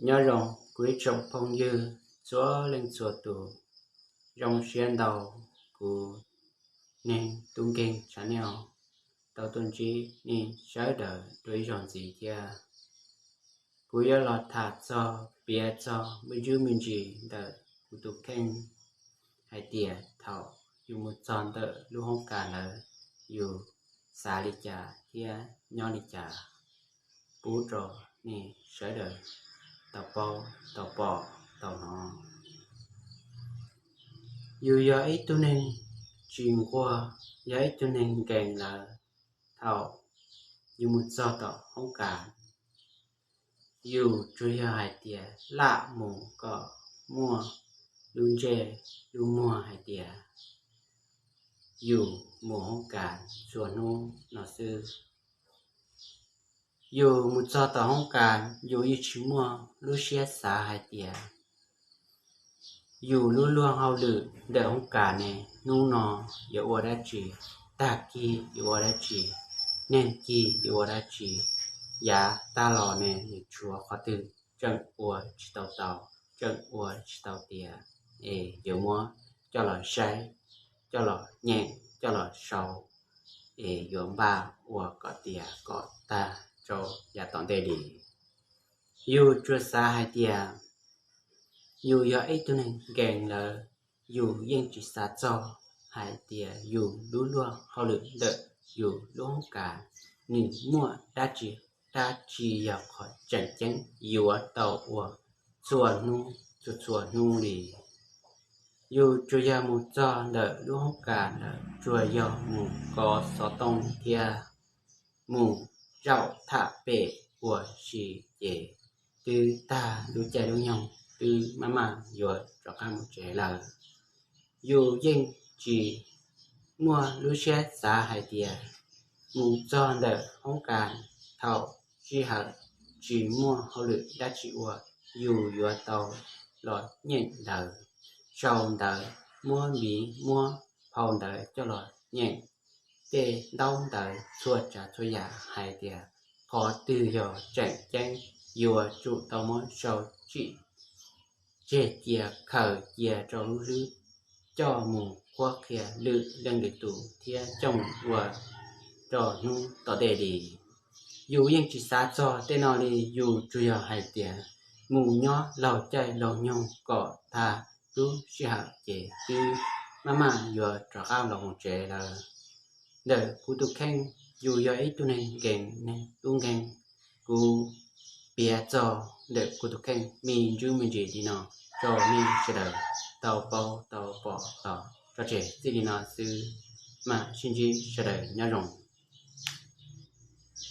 Nyob zoo kuv ib tsoom phooj ywg txhua leej txhua tus, zoo siab ntau kuv neeg tub nkeeg tshaj nej tau tuaj ntsib nej sawv daws dua ib zaug ntxiv thiab. Kuv yuav los tham txog piav txog me ntsis me ntsis ntawm kuv tus kheej hais tias thaum yus mus txog ntawm lub hoob kas ntawd, yus xav li cas thiab nyob li cas, pub rau nej sawv daws tau paub tau pom tau hnov. Yus yog ib tug neeg tsis nquag, yog ib tug neeg nkees lawm, thaum yus mus txog tom hoob kas, yus tsuas yog hais tias lam mus kom muaj lub ntsej lub muag hais tias yus mus hoob kas txhua hnub no xwb. Yus mus txog tom hoob kas, yus yeej tsis muaj lub siab xav hais tias yus lub luag hauj lwm ntawm hoob kas ne, hnub no yuav ua dab tsi, tag kis yuav ua dab tsi, neeg kis yuav ua dab tsi, yav tag los ne nws tshuav qhov twg tseem ua tsis tau tau, tseem ua tsis tau tiav, es yuav muab coj los saib, coj los nyeem, coj los sau, es yuav npaj ua kom tiav kom tag rau yav tom ntej li. Yus tsuas xav hais tias yus yog ib tug neeg nkees lawm, yus yeej tsis xav txog hais tias yus lub luag hauj lwm ntawm yus lub hoob kas nws muaj dab tsi, dab tsi yog qhov tseem ceeb yuav tau ua txhua hnub txhua txhua hnub li. Yus tsuas yog mus txog ntawm lub hoob kas ntawd tsuas yog mus kov xov tooj thiab mus zaum tham pem ua si ces twb tag lub caij lub nyoog, twb maj maj yuav rov qab mus tsev lawm. Yus yeej tsis muaj lub siab xav hais tias mus txog ntawm hoob kas, thaum sij hawm tsis muaj hauj lwm dab tsi ua, yus yuav tau los nyeem ntawv, sau ntawv, muab npiv muab phau ntawv coj los nyeem tej ntaub ntawv txhua tsav txhua yam hais tias qhov twg yog tseem ceeb yuav tsum tau muab sau tsim tseg cia, khaws cia rau lub hlwb, coj mus qhuab qhia lwm leej lwm tus thiab coj mus ua rau hnub tom ntej li. Yus yeej tsis xav txog tej no li, yus tsuas yog hais tias mus nyob laug caij laug nyoog kom tag lub sij hawm ces twb maj maj yuav rov qab los mus tsev lawm. Ntawm kuv tus kheej, yus yog ib tug neeg nkees, neeg tub nkeeg, kuv piav txog ntawm kuv tus kheej me ntsis me ntsis li no rau nej sawv daws tau paub tau pom los tso tseg txij li no xwb, mam sib ntsib, sawv daws nyob zoo.